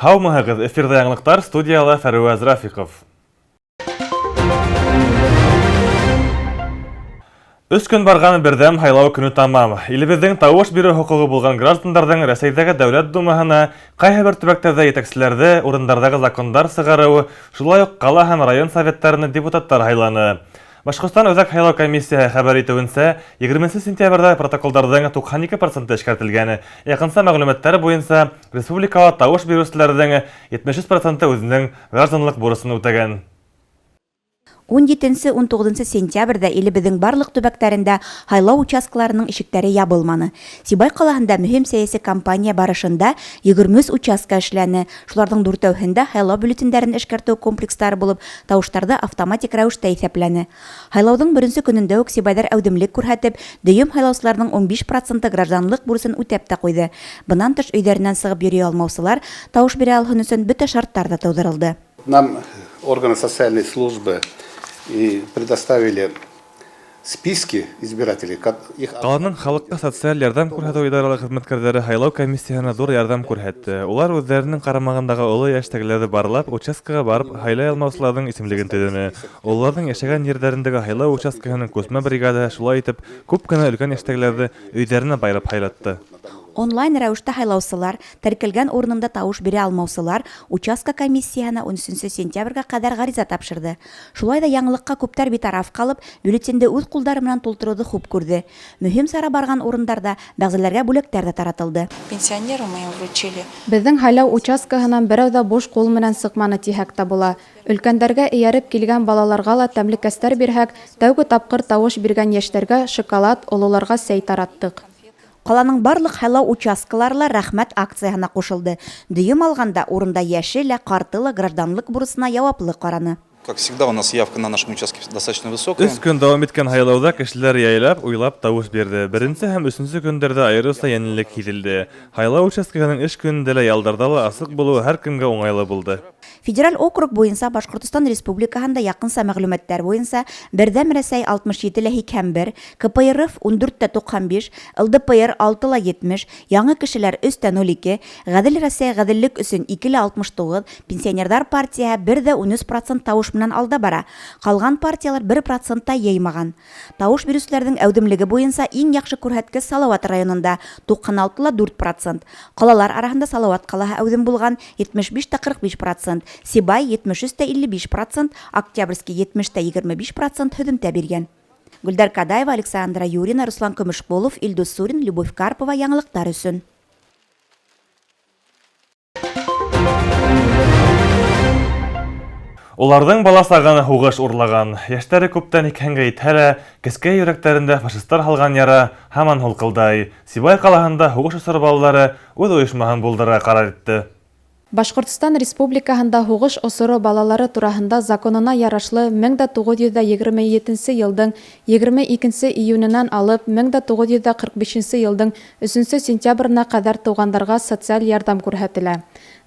Һаумыһығыҙ, эфирҙа яңылыҡтар, студияла Фәруәз Рафиҡов. Өс көн барған берҙәм һайлау көнө тамам. Илебеҙҙең тауыш биреү хоҡуғы булған граждандарҙың Рәсәйҙәге Дәүләт Думаһына, ҡайһы бер төбәктәрҙә етәкселәрҙе, урындарҙағы закондар сығарыу, шулай уҡ ҡала һәм район советтарына депутаттар һайланы. Башҡортостан Үҙәк һайлау комиссияһы хәбәр итеүенсә, 20 сентябрҙә протоколдарҙың 92 проценты эшкәртелгән. Яҡынса мәғлүмәттәр буйынса, республикала тауыш биреүселәрҙең 73 проценты үҙенең гражданлыҡ бурысын үтәгән. 17-19 сентябрҙә илебеҙҙең барлыҡ төбәктәрендә һайлау участкаларының ишектәре ябылманы. Сибай ҡалаһында мөһим сәйәси кампания барышында 23 участка эшләне. Шуларҙың дүртәүһендә һайлау бюллетендәрен эшкәртеү комплекстары булып, тауыштарҙы автоматик рәүештә иҫәпләне. Һайлауҙың беренсе көнөндә үк сибайҙар әүҙемлек күрһәтеп, дөйөм һайлаусыларҙың 15 проценты гражданлыҡ бурысын үтәп тә ҡуйҙы. Бынан тыш, өйҙәренән сығып йөрөй алмаусылар тауыш бирә алһын өсөн бөтә шарттар ҙа тыуҙырылды. Нам органы социальной службы и предоставили списки избирателей. Их Ҡаланың халыҡҡа социаль ярҙам күрһәтеү идаралыҡ хеҙмәткәрҙәре һайлау комиссияһына ҙур ярҙам күрһәтте. Улар үҙҙәренең ҡарамағындағы оло йәштәгеләрҙе барлап, участкаға барып һайлай алмаусыларҙың исемлеген төҙөнө. Уларҙың йәшәгән ерҙәрендәге һайлау участкаһының күсмә бригадаһы шулай итеп күп кенә өлкән йәштәгеләрҙе өйҙәренә барып һайлатты. Онлайн рәүештә һайлаусылар, теркәлгән урынында тауыш бирә алмаусылар участка комиссияһына 13 сентябргә ҡәҙәр ғариза тапшырҙы. Шулай ҙа яңылыҡҡа күптәр битараф ҡалып, бюллетенде үҙ ҡулдары менән тултырыуҙы хуп күрҙе. Мөһим сара барған урындарҙа бәғзеләргә бүләктәр ҙә таратылды. Пенсионеру мы им вручили. Беҙҙең һайлау участкаһынан берәү ҙә буш ҡул менән сыҡманы тиһәк тә була. Өлкәндәргә эйәреп килгән балаларға ла тәмлекәстәр бирһәк, тәүге тапҡыр тауыш биргән йәштәргә шоколад, ололарға сәй тараттыҡ. Ҡаланың барлыҡ һайлау участкалары ла рәхмәт акцияһына ҡушылды. Дөйөм алғанда урында йәше лә, ҡарты ла гражданлыҡ бурысына яуаплы ҡараны. Как всегда, у нас явка на нашем участке достаточно высокая. Өс көн дауам иткән һайлауҙа кешеләр яйлап, уйлап тауыш бирҙе. Беренсе һәм өсөнсө көндәрҙә айырыуса йәнлелек һиҙелде. Һайлау участкаһының эш көнөндә лә, ялдарҙа ла асыҡ булыуы һәр кемгә уңайлы булды. Федераль округ буйынса Башҡортостан Республикаһында яҡынса мәғлүмәттәр буйынса Берҙәм Рәсәй 67,81, КПРФ 14,95, ЛДПР 6,70, Яңы кешеләр 3,02, Ғәҙел Рәсәй ғәҙеллек өсөн 2,69, Пенсионерҙар партияһы 1,13% тауыш менән алда бара. Ҡалған партиялар 1% та йыймаған. Тауыш биреүселәрҙең әүҙемлеге буйынса иң яҡшы күрһәткес Салауат районында 96,4%. Ҡалалар араһында Салауат ҡалаһы әүҙем булған 75,45%, Сибай 73,55%, Октябрьский 70,25% һөҙөмтә биргән. Гөлдәр Кадаева, Александра Юрина, Руслан Көмөшҡолов, Илдус Сурин, Любовь Карпова яңылыҡтар өсөн. Уларҙың бала сағын һуғыш урлаған. Йәштәре күптән һикһәнгә етһә лә, кескәй йөрәктәрендә фашистар һалған яра һаман һулҡылдай. Сибай ҡалаһында һуғыш осоро балалары үҙ ойошмаһын булдырырға ҡарар итте. Башҡортостан Республикаһында һуғыш осоро балалары тураһында законына ярашлы 1927 йылдың 22 июненән алып 1945 йылдың 3 сентябренә ҡәҙәр тыуғандарға социаль ярҙам күрһәтелә.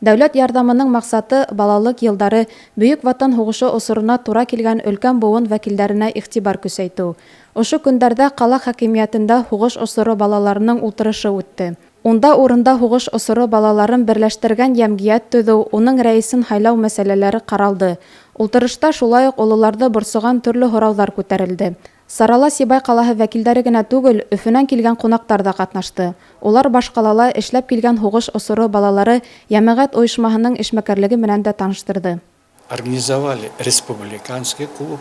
Дәүләт ярҙамының маҡсаты балалыҡ йылдары Бөйөк Ватан һуғышы осорона тура килгән өлкән быуын вәкилдәренә иғтибар көсәйтеү. Ошо көндәрҙә ҡала хакимиәтендә һуғыш осоро балаларының ултырышы үтте. Унда урында һуғыш осоро балаларын берләштергән йәмғиәт төҙөү, уның рәйесен һайлау мәсьәләләре ҡаралды. Ултырышта шулай уҡ ололарҙы борсоған төрлө һорауҙар күтәрелде. Сарала Сибай ҡалаһы вәкилдәре генә түгел, Өфөнән килгән ҡунаҡтар ҙа ҡатнашты. Улар баш ҡалала эшләп килгән һуғыш осоро балалары йәмәғәт ойошмаһының эшмәкәрлеге менән дә таныштырҙы. Организовали республиканский клуб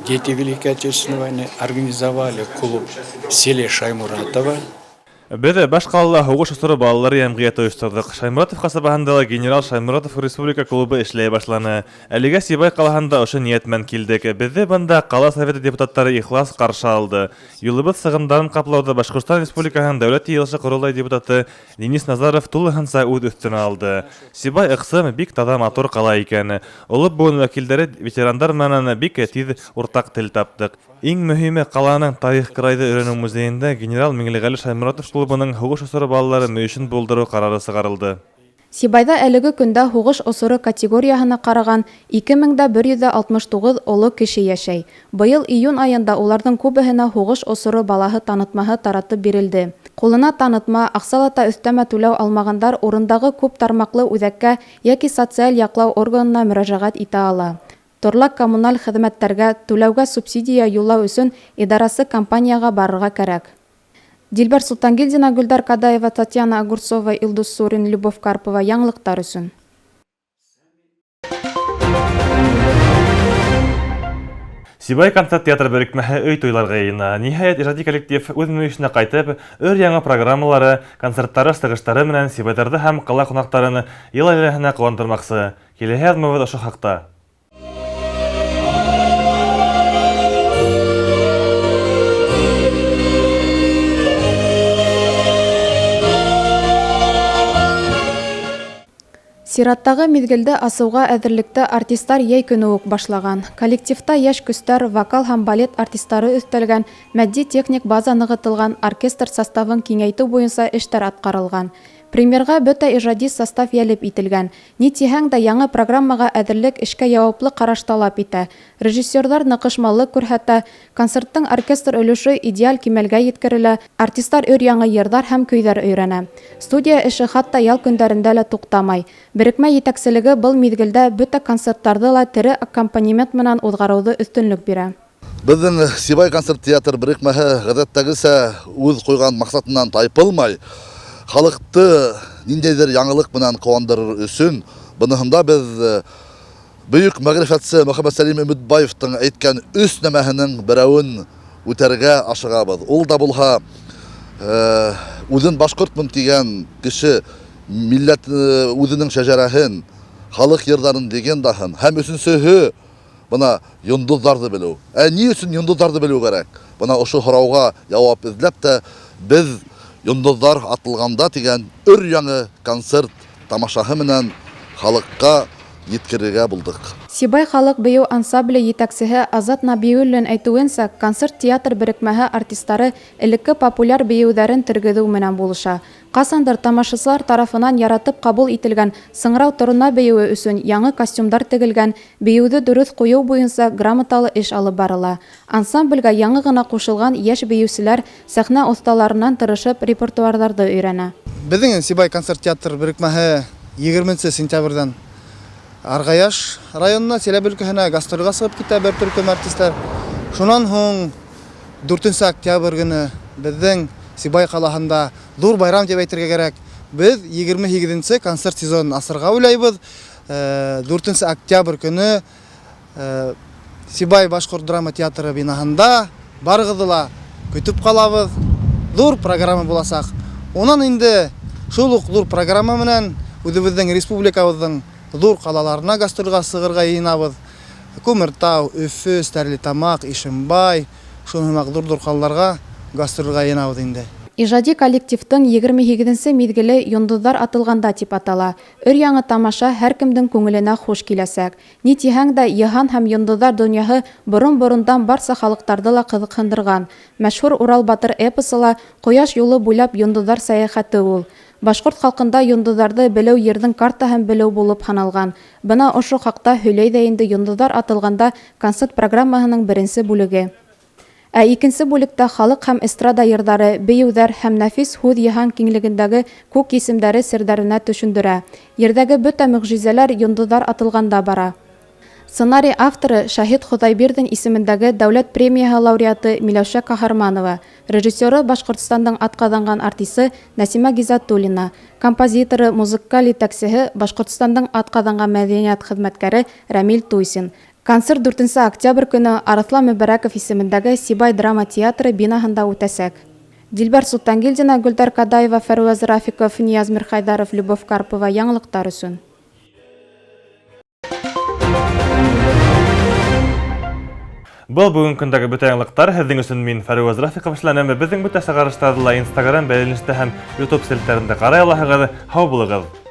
«Дети Великой Отечественной войны», организовали клуб в селе Шаймуратово. Беҙ баш ҡалала һуғыш осоро балалары йәмғиәте ойошторҙоҡ. Шаймуратов ҡасабаһында ла генерал Шаймуратов республика клубы эшләй башланы. Әлегә Сибай ҡалаһында ошо ниәт менән килдек. Беҙҙе бында ҡала советы депутаттары ихлас ҡаршы алды. Юлыбыҙ сығымдарын ҡаплауҙы Башҡортостан Республикаһының Дәүләт Йыйылышы Ҡоролтай депутаты Денис Назаров тулыһынса үҙ өҫтөнә алды. Сибай ыҡсым, бик таҙа, матур ҡала икән. Оло быуын вәкилдәре, ветерандар менән бик тиҙ уртаҡ тел таптыҡ. Иң мөһиме ҡаланың тарих крайҙы өйрәнеү музейында генерал Миңлеғәле Шаймуратов клубының һуғыш осоро балалары мөйөшөн булдырыу ҡарары сығарылды. Сибайҙа әлеге көндә һуғыш осоро категорияһына ҡараған 2169 оло кеше йәшәй. Быйыл июнь айында уларҙың күбеһенә һуғыш осоро балаһы танытмаһы таратып бирелде. Ҡулына танытма, аҡсалата өҫтәмә түләү алмағандар урындағы күп тармаҡлы үҙәккә йәки социаль яҡлау органына мөрәжәғәт итә ала. Торлаҡ-коммуналь хеҙмәттәргә түләүгә субсидия юллау өсөн идарасы компанияға барырға кәрәк. Дилбәр Солтангилдина, Гөлдар Кадаева, Татьяна Огурцова, Илдус Сурин, Любовь Карпова. Яңылыҡтар өсөн. Сибай концерт театр берекмәһе өй туйларға йыйына. Ниһайәт, ижади коллектив үҙ мөйөшөнә ҡайтып, өр-яңы программалары, концерттары, сығыштары менән сибайҙарҙы һәм ҡала ҡунаҡтарын йыл әйләнәһенә ҡыуандырмаҡсы. Киләһе яҙмабыҙ ошо хаҡта. Сираттағы миҙгелде асыуға әҙерлекте артистар йәй көнө үк башлаған. Коллективта йәш көстәр, вокал һәм балет артистары өҫтәлгән, матди-техник база нығытылған, оркестр составын киңәйтеү буйынса эштәр атҡарылған. Премьерға бөтә ижади состав йәлеп ителгән. Ни тиһәң дә яңы программаға әҙерлек эшкә яуаплы ҡараш талап итә. Режиссерҙар ныҡышмаллыҡ күрһәтә, концерттың оркестр өлөшө идеаль кимәлгә еткерелә, артистар өр-яңы йырҙар һәм көйҙәр өйрәнә. Студия эше хатта ял көндәрендә лә туҡтамай. Берекмә етәкселеге был миҙгелдә бөтә концерттарҙы ла тере аккомпанемент менән уҙғарыуҙы өҫтөнлөк бирә. Беҙҙең Сибай концерт театр берекмәһе ғәҙәттәгесә үҙ ҡуйған маҡсатынан тайпылмай. Халыҡты ниндәйҙер яңылыҡ менән ҡыуандырыр өсөн быныһында беҙ бөйөк мәғрифәтсе Мөхәммәтсәлим Өмөтбаевтың әйткән өс нәмәһенең берәүен үтәргә ашығабыҙ. Ул да булһа үҙен башҡортмон тигән кеше милләт үҙенең шәжәрәһен, халыҡ йырҙарын, легендаһын һәм өсөнсөһө бына йондоҙҙарҙы белеү. Ә ни өсөн йондоҙҙарҙы белеү кәрәк? Бына ошо һорауға яуап эҙләп тә беҙ Йондоҙҙар атылғанда тигән өр-яңы концерт тамашаһы менән халыҡҡа еткерергә булдыҡ. Сибай халыҡ бейеү ансамбле етәксеһе Азат Набиуллин әйтеүенсә, концерт театр берекмәһе артистары элекке популяр бейеүҙәрен тергеҙеү менән булыша. Ҡасандыр тамашасылар тарафынан яратып ҡабул ителгән Сыңрау торона бейеүе өсөн яңы костюмдар тегелгән, бейеүҙе дөрөҫ ҡуйыу буйынса грамоталы эш алып барыла. Ансамблгә яңы ғына ҡушылған йәш бейеүселәр сәхнә оҫталарынан тырышып репертуарҙарҙы өйрәнә. Беҙҙең Сибай концерт театр берекмәһе 20 сентябрҙән Арғаяш районына, Сәләб өлкәһенә гастролгә сығып китә бер төркөм артистар. Шунан һуң 4 октябрь көнө беҙҙең Сибай ҡалаһында ҙур байрам тип әйтергә кәрәк. Беҙ 28-нсе концерт сезонын асырға уйлайбыҙ. 4 октябрь көнө Сибай башҡорт драма театры бинаһында барығыҙҙы ла көтөп ҡалабыҙ. Ҙур программа буласаҡ. Унан инде шул уҡ ҙур программа менән үҙебеҙҙең республикабыҙҙың ҙур ҡалаларына гастролгә сығырға йыйынабыҙ. Күмертау, Өфө, Стәрлетамаҡ, Ишембай, шуның һымаҡ ҙур-ҙур ҡалаларға гастролгә йыйынабыҙ инде. Ижади коллективтың 28-нсе миҙгеле Йондоҙҙар атылғанда тип атала. Өр-яңы тамаша һәр кемдең күңеленә хуш киләсәк. Ни тиһәң дә, йыһан һәм йондоҙҙар донъяһы борон-борондан барса халыҡтарҙы ла ҡыҙыҡһындырған. Мәшһүр Урал батыр эпосы ла ҡояш юлы буйлап йондоҙҙар сәйәхәте ул. Башҡорт халҡында йондоҙҙарҙы белеү ерҙең картаһын белеү булып һаналған. Бына ошо хаҡта һөйләй ҙә инде Йондоҙҙар атылғанда концерт программаһының беренсе бүлеге. Ә икенсе бүлектә халыҡ һәм эстрада йырҙары, бейеүҙәр һәм нәфис һүҙ йыһан киңлегендәге күк исемдәре серҙәренә төшөндөрә. Ерҙәге бөтә мөғжизәләр йондоҙҙар атылғанда бара. Сценарий авторы Шаһит Хоҙайбирҙин исемендәге дәүләт премияһы лауреаты Миләүшә Ҡаһарманова, режиссеры Башҡортостандың атҡаҙанған артисы Нәсимә Гизатуллина, композиторы, музыкаль етәксеһе Башҡортостандың атҡаҙанған мәҙәниәт хеҙмәткәре Рәмил Туйсин. Концерт 4 октябрь көнө Арыҫлан Мөбәрәков исемендәге Сибай драма театры бинаһында үтәсәк. Дилбәр Солтангилдина, Гөлдар Кадаева, Фәрүәз Рафиков, Нияз Мирхайдаров, Любовь Карпова. Яңылыҡтар өсөн. Был бөгөн көндәге бөтә яңылыҡтар. Һеҙҙең өсөн мин Фәрүәз Рафиков эшләнем. Беҙҙең бөтә сығарыштарҙы ла Instagram бәйләнештә һәм YouTube селтәрендә ҡарай алаһығыҙ. Һау булығыҙ.